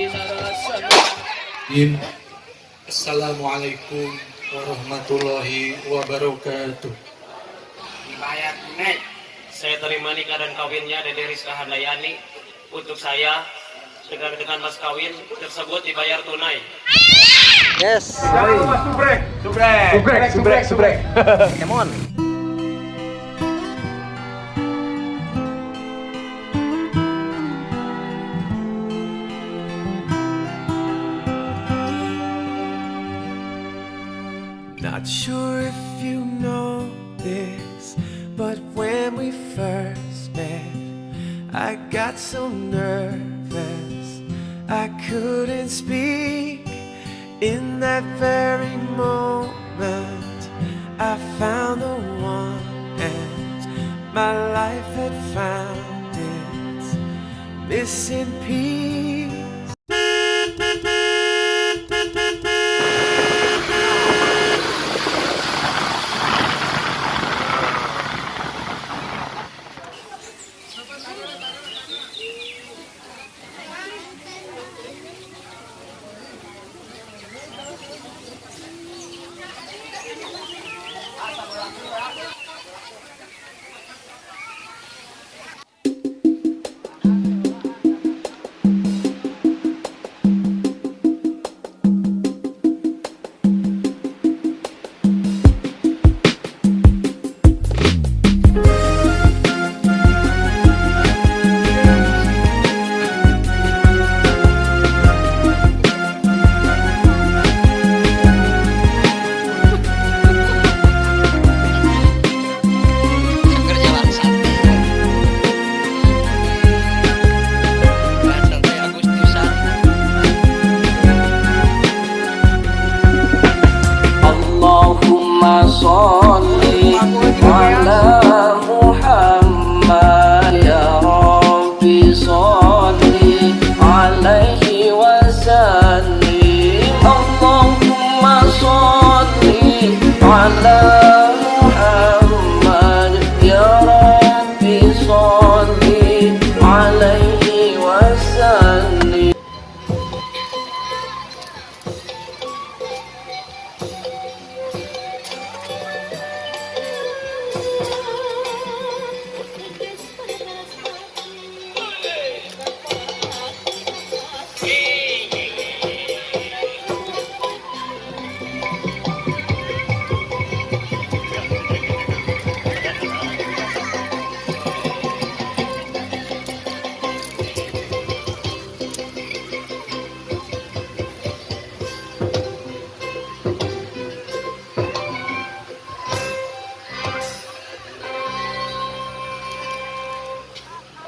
Dina rasa. Assalamualaikum warahmatullahi wabarakatuh. Dibayar tunai. Saya terima nikah dan kawinnya Dede Rizka Handayani untuk saya dengan mas kawin tersebut dibayar tunai. Yes. Subrek, subrek, subrek, subrek. Come on. Not sure if you know this, but when we first met, I got so nervous I couldn't speak. In that very moment, I found the one, and my life had found its missing piece. Seger jalan santai. Jalan santai Agustusan. Allahumma sholli ala Muhammad ya Rabbi sholli alaihi wasallim. Allahumma sholli ala Muhammad ya Rabbi sholli alaihi wasallim.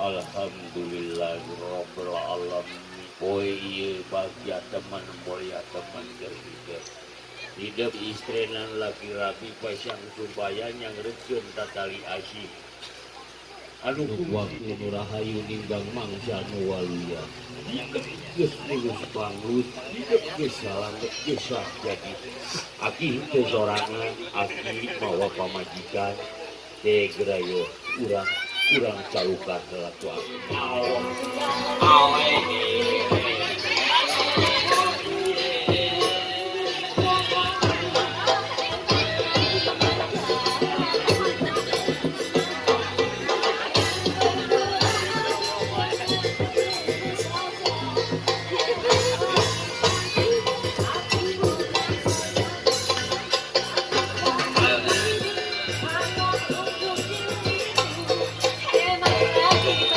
Alhamdulillahirabbil alamin. Poe ieu bahagia teman mulia teman keur hidup. Hidup istrenan laki rabi pasang supaya nyangreutkeun tatali asih. Anu waktu nu rahayu ninggang mangsa nu waluya. Hidup geus lulus panglut, hidup geus salamet geus sah jadi. Aki teu sorangan, aki mawa pamajikan teh gerayo urang urang calukan heula ku aki. Emang lagi.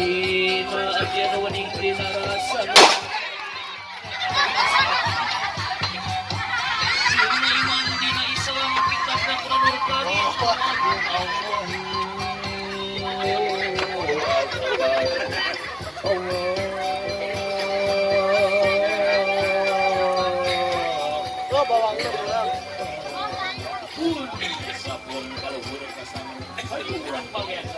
Dina ajian wening dina rasa iman dina Islam kitabna Quranul Karim. Oh, bawangnya pulang. Sapun kalau buruk kasang ayo urang bagian.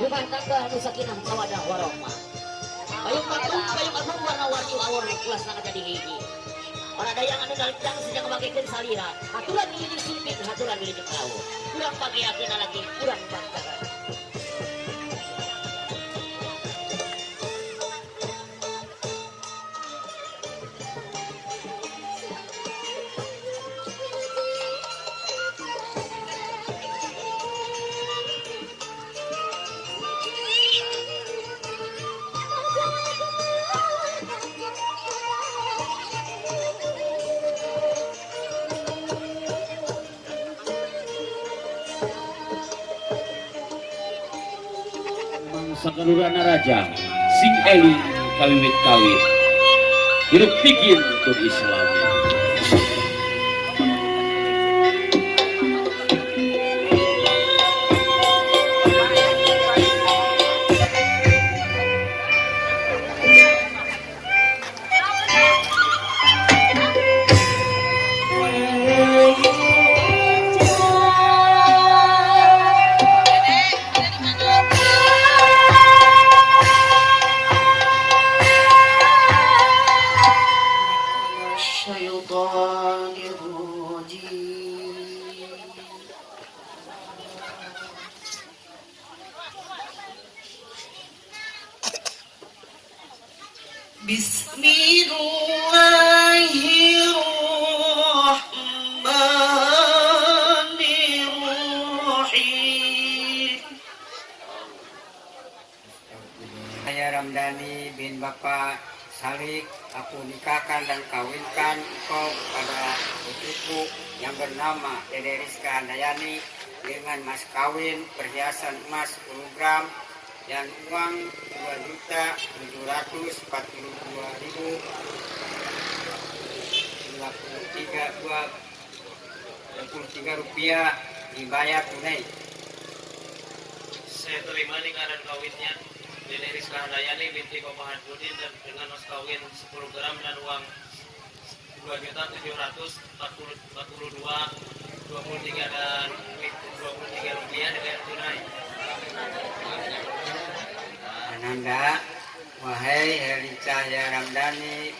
Rumah tangga anu sakinah mawadah warahmah. Payung maklum, payung agung warna-warni awor kelas na jadi hiji. Para dayang anu gancang sejak bagikeun salira, aturan wilujeng sumping, aturan wilujeng rawuh. Kurang pageakeun lagi, kurang bangsaran. Sakalurana raja sing eling kawiwit kawin hirup bikin tur Islam. Bismillahirrahmanirrahim. Saya Ramdhani bin Bapak Salik, aku nikahkan dan kawinkan engkau pada putriku yang bernama Dede Rizka Handayani dengan mas kawin perhiasan emas 10 gram dan uang 2.742.023 rupiah dibayar tunai. Saya terima nikah dan kawinnya Dede Rizka Handayani binti Bapak Pudin dan dengan mas kawin 10 gram dan uang 2.742.23 dan 23 rupiah dibayar tunai. Ananda, wahai Heri Cahya Ramdhani,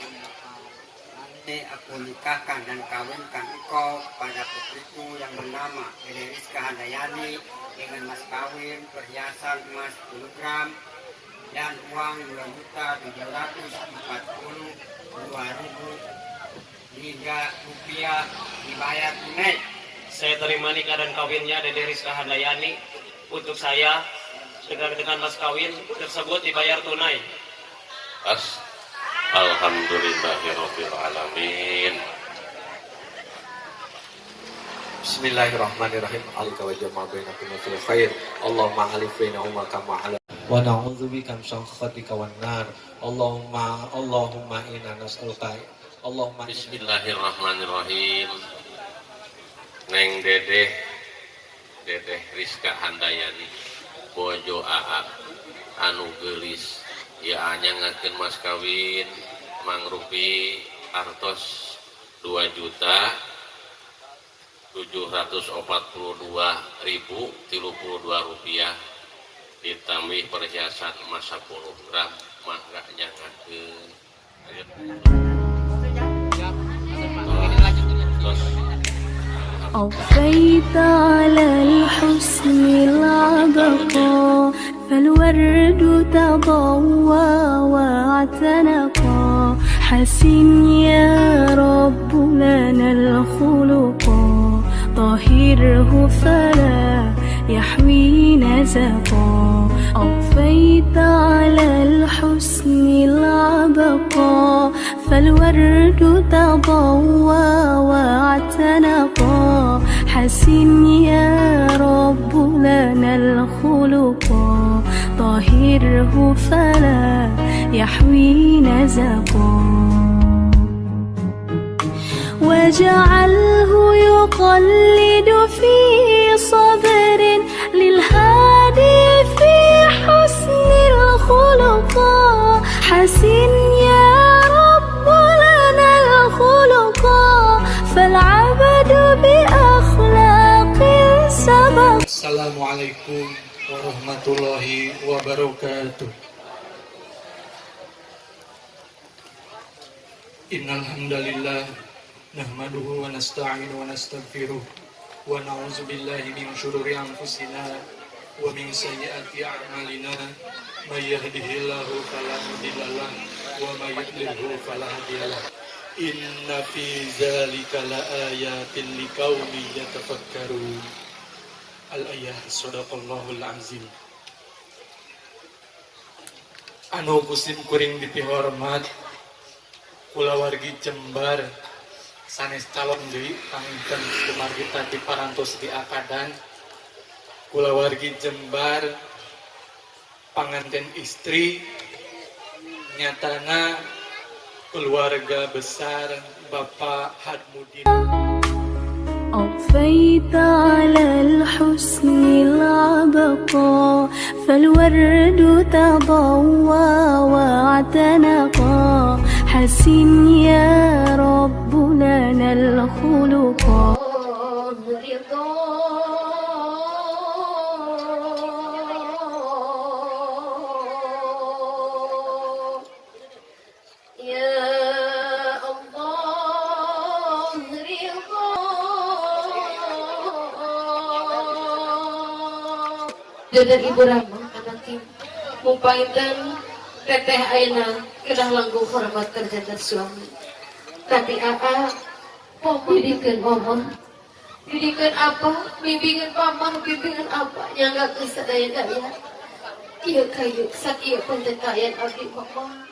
aku nikahkan dan kawinkan engkau pada putriku yang bernama Dede Rizka Handayani dengan mas kawin perhiasan emas 10 gram dan uang 2.742.003 rupiah dibayar tunai. Saya terima nikah dan kawinnya Dede Rizka Handayani untuk saya dengan mas kawin tersebut dibayar tunai. As alhamdulillahirabbil alamin. Bismillahirrahmanirrahim. Alika wa jama'a bainakum fil khair. Allahumma alif bainahuma kama ala wa na'udzubika min sakhatika wan nar. Allahumma Allahumma inna nas'aluka. Allahumma Bismillahirrahmanirrahim. Neng Dedeh Dedeh Rizka Handayani bojo AA anu geulis ya nyangakeun mas kawin mangrupi artos Rp2.742.032 ditambih perhiasan emas 10 gram mangga nyangakeun. Ayo. Tos. أضفيت على الحسن العبقى فالورد تضوى واعتنقا حسن يا رب لنا الخلقا طهره فلا يحوي نزقا أضفيت على الحسن العبقى فالورد تضوى واعتنقا حسن يا رب لنا الخلقا طهره فلا يحوي نزقا واجعله يقلد في صبر للهادي في حسن الخلقا حسن يا رب لنا الخلقا فالعبد بأخلاق سبق. Assalamualaikum warahmatullahi wabarakatuh. Innal hamdalillah nahmaduhu wa nasta'inu wa nastaghfiruh wa na'udzu billahi min syururi anfusina wa min sayyiati a'malina may yahdihillahu fala mudhillalah wa may yudlilhu fala hadiyalah. Inna fi dzalika laayatin liqaumin yatafakkarun. Al-ayah sadaqallahul azim. Anu kusim kuring dipihormat kulawargi Jembar sanes calon deui panginten kumargi tadi parantos diakadan kulawargi Jembar panganten istri nyatana keluarga besar Bapak Hadmudin. أضفيت على الحسن العبقى فالورد تضوى واعتنقا حسن يا رب لنا الخلقا. Dan Ibu Rahma anak mumpainten teteh ayeuna kedah langkung hormat kerja suami tapi aa pom didikeun omah didikeun apa bimbingan pamah bimbingan apa nyanggakeun sadaya-daya ieu kayu sakieu pentekayan abdi mama.